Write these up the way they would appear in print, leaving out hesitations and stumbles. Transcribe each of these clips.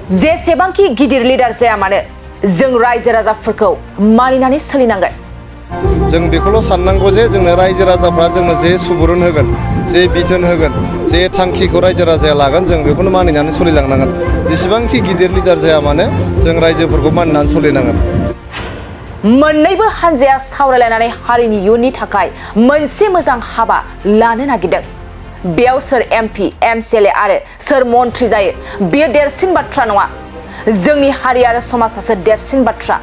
जेसेबांखि गिदिर लिडार जाया मानो जों रायजो राजाफोरखौ मानिनानै सोलिनांगोन। जों बेखौल' साननांगौ जे जोंनो रायजो राजाफ्रा जोंनो जे सुबुरुन होगोन, जे बिथोन होगोन, जे थांखिखौ रायजो राजाया लागोन जों बेखौनो मानिनानै सोलिलांनांगोन। जेसेबांखि गिदिर लिडार जाया मानो जों रायजोफोरखौ मानिनानै सोलिनांगोन। मोन्नैबो हानजाया सावरायलायनानै हारिनि इयुननि थाखाय मोनसे मोजां हाबा लानो नागिरदों। बेयाव सोर एमपि, एमसिएलए आरो सोर मन्थ्रि जायो बेयो देरसिन बाथ्रा नङा। जोंनि हारि आरो समाजासो देरसिन बाथ्रा।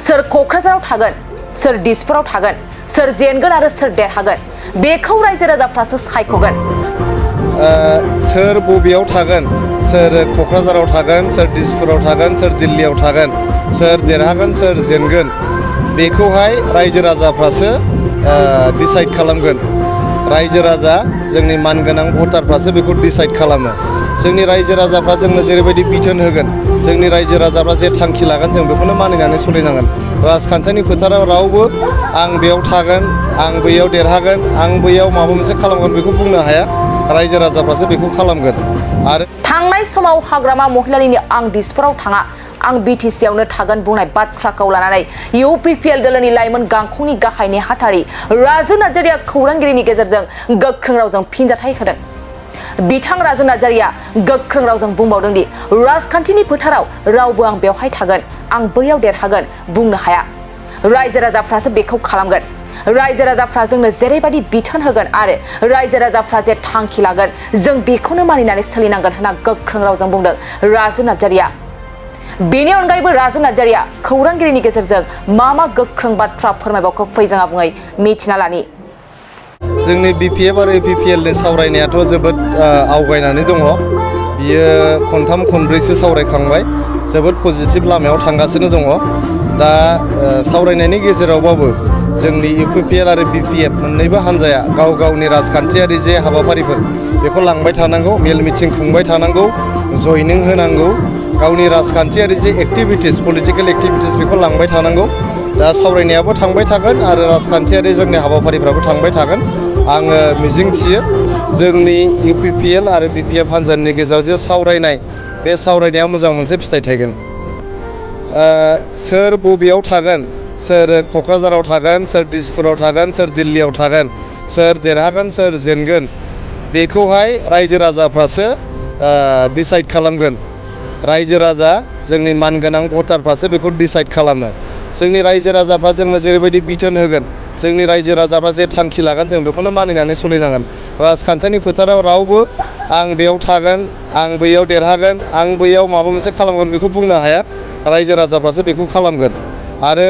सोर क'क्राझाराव थागोन, सोर दिसपुराव थागोन, सोर जेनगोन आरो सोर देरहागोन बेखौ रायजो राजाफ्रासो सायख'गोन। सोर बबेयाव थागोन, सोर क'क्राझाराव थागोन, सोर दिसपुराव थागोन, सोर दिल्लीयाव थागोन, सोर देरहागोन, सोर जेनगोन बेखौहाय रायजो राजाफ्रासो डिसाइड खालामगोन। रायजो राजा जोंनि मानगोनां भटारफ्रासो बेखौ डिसाइड खालामो। जोंनि रायजो राजाफ्रा जोंनो जेरैबायदि बिथोन होगोन, जोंनि रायजो राजाफ्रा जे थांखि लागोन जों बेखौनो मानिनानै सोलिनांगोन। राजखान्थिनि फोथाराव रावबो आं बेयाव थागोन, आं बैयाव देरहागोन, आं बैयाव माबा मोनसे खालामगोन बेखौ बुंनो हाया। रायजो राजाफ्रासो बेखौ खालामगोन। आरो थांनाय समाव हाग्रामा महिलारिनि आं दिसपुराव थाङा, आं बिटिसियावनो थागोन बुंनाय बाथ्राखौ लानानै UPPL दोलोनि लाइमोन गांखंनि गाहाय नेहाथारि राजु नार्जारिया खौरांगिरिनि गेजेरजों गोख्रों रावजों फिनजाथाय होदों। बिथां राजु नार्जारिया गोख्रों रावजों बुंबावदों दि राजखान्थिनि फोथाराव रावबो आं बेवहाय थागोन, आं बैयाव देरहागोन बुंनो हाया। रायजो राजाफ्रासो बेखौ खालामगोन। रायजो राजाफ्रा जोंनो जेरैबायदि बिथोन होगोन आरो रायजो राजाफ्रा जे थांखि लागोन जों बेखौनो मानिनानै सोलिनांगोन होनना गोख्रों रावजों बुंदों राजु नार्जारिया। बेनि अनगायैबो राजु नार्जारिया खौरांगिरिनि गेजेरजों मा गोख्रों बाथ्रा फोरमायबावखो फै जों आबुङै मिथिना लानि। जोंनि BPF आरो UPPL नि सावरायनायाथ' जोबोद आवगायनानै दङ। बियो खनथाम खनब्रैसो सावरायखांबाय, जोबोद पजिटिभ लामायाव थांगासिनो दङ। दा सावरायनायनि गेजेरावबाबो जोंनि UPPL आरो BPF मोननैबो हान्जाया गाव गावनि राजखान्थियारि जे हाबाफारिफोर बेखौ लांबाय थानांगौ, मेल मिटिं खुंबाय थानांगौ, जयनिं होनांगौ, गावनि राजखान्थियारि जे एक्टिभिटिस, पलिटिकेल एक्टिभिटिस बेखौ लांबाय थानांगौ। दा सावरायनायाबो थांबाय थागोन आरो राजखान्थियारि जोंनि हाबाफारिफ्राबो थांबाय थागोन। आङो मिजिंथियो जोंनि UPPL आरो BPF हान्जानि गेजेराव जे सावरायनाय बे सावरायनाया मोजां मोनसे फिथाइ थायगोन। सोर बबेयाव थागोन, सोर क'क्राझाराव थागोन, सोर दिसपुराव थागोन, सोर दिल्लीयाव थागोन, सोर देरहागोन, सोर जेनगोन बेखौहाय रायजो राजाफ्रासो डिसाइड खालामगोन। रायजो राजा जोंनि मानगोनां भटारफ्रासो बेखौ डिसाइड खालामो। जोंनि रायजो राजाफ्रा जोंनो जेरैबायदि बिथोन होगोन, जोंनि रायजो राजाफ्रा जे थांखि लागोन जों बेखौनो मानिनानै सोलिनांगोन। राजखान्थिनि फोथाराव रावबो आं बेयाव थागोन, आं बैयाव देरहागोन, आं बैयाव माबा मोनसे खालामगोन बेखौ बुंनो हाया। रायजो राजाफ्रासो बेखौ खालामगोन। आरो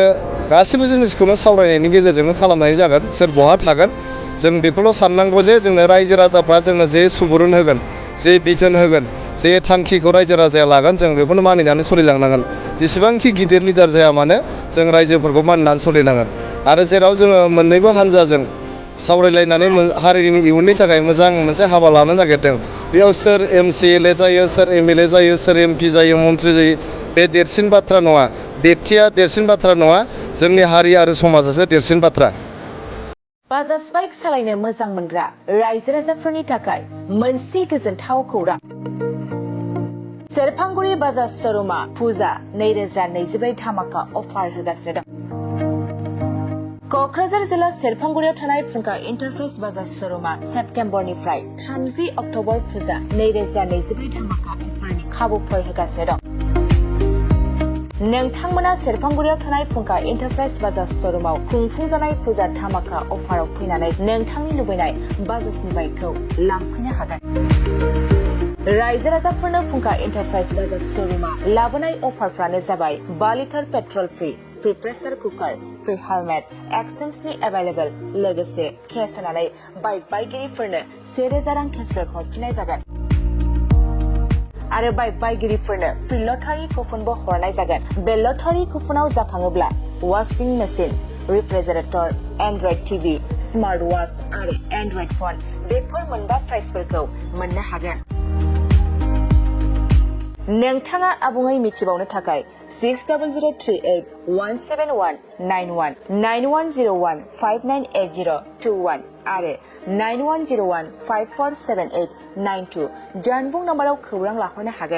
गासिबो जिनिसखौनो सावरायनायनि गेजेरजोंनो खालामनाय जागोन। सोर बहा थागोन जों बेखौल' साननांगौ जे जोंनो रायजो राजाफ्रा जोंनो जे सुबुरुन होगोन, जे बिथोन होगोन, जे थांखिखौ रायजो राजाया लागोन जों बेखौनो मानिनानै सोलिलांनांगोन। जेसेबांखि गिदिर लिडार जाया मानो जों रायजोफोरखौ मानिनानै सोलिनांगोन। आरो जेराव जोङो मोननैबो हान्जाजों सावरायलायनानै हारिनि इयुननि थाखाय मोजां मोनसे हाबा लानो नागिरदों, बेयाव सोर MCLA जायो, सोर MLA जायो, सोर MP जायो, मन्थ्रि जायो बे देरसिन बाथ्रा नङा। बेक्तिया देरसिन बाथ्रा नङा, जोंनि हारि आरो समाजासो देरसिन बाथ्रा। बाजाज बाइक सालायनो मोजां मोनग्रा रायजो राजाफोरनि थाखाय मोनसे गोजोनथाव खौरां। सेरफांगुरि बाजाज श'रुमा फुजा 2024 धामाका अफार होगासिनो दं। क'क्राझार जिल्ला सेरफांगुरियाव थानाय फुंखा इन्टारप्राइज बाजाज श'रुमा सेप्तेम्बरनिफ्राय 30 अक्ट'बर फुजा 2024 धामाका अफारनि खाबुफोर होगासिनो दं। नोंथांमोना सेरफांगुरियाव थानाय फुंखा इन्टारप्राइज बाजाज श'रुमाव खुंफुंजानाय फुजा धामाका अफाराव फैनानै नोंथांनि लुबैनाय बाजाजनि बाइकखौ लांफैनो हागोन। रायजो राजाफोरनो फुंखा इन्टारप्राइज बाजाज श'रुमा लाबोनाय अफारफ्रानो जाबाय 5 litre petrol free, free pressure cooker, free helmet, एक्सचेन्जनि एभेलेबल, लोगोसे केस होनानै बाइक बायगिरिफोरनो 1000 रां केसबेक हरफिननाय जागोन। आरो बाइक बायगिरिफोरनो फ्रि लटारि कुपनबो हरनाय जागोन। बे लटारि कुपनाव जाखाङोब्ला washing machine, refrigerator, android TV, smart watch आरो एन्ड्रइड फन बेफोर मोनबा प्राइजफोरखौ मोननो हागोन। नोंथाङा आबुङै मिथिबावनो थाखाय 6003817191 9101598021 आरो 9101547892 जानबुं नाम्बाराव खौरां लाहरनो हागोन।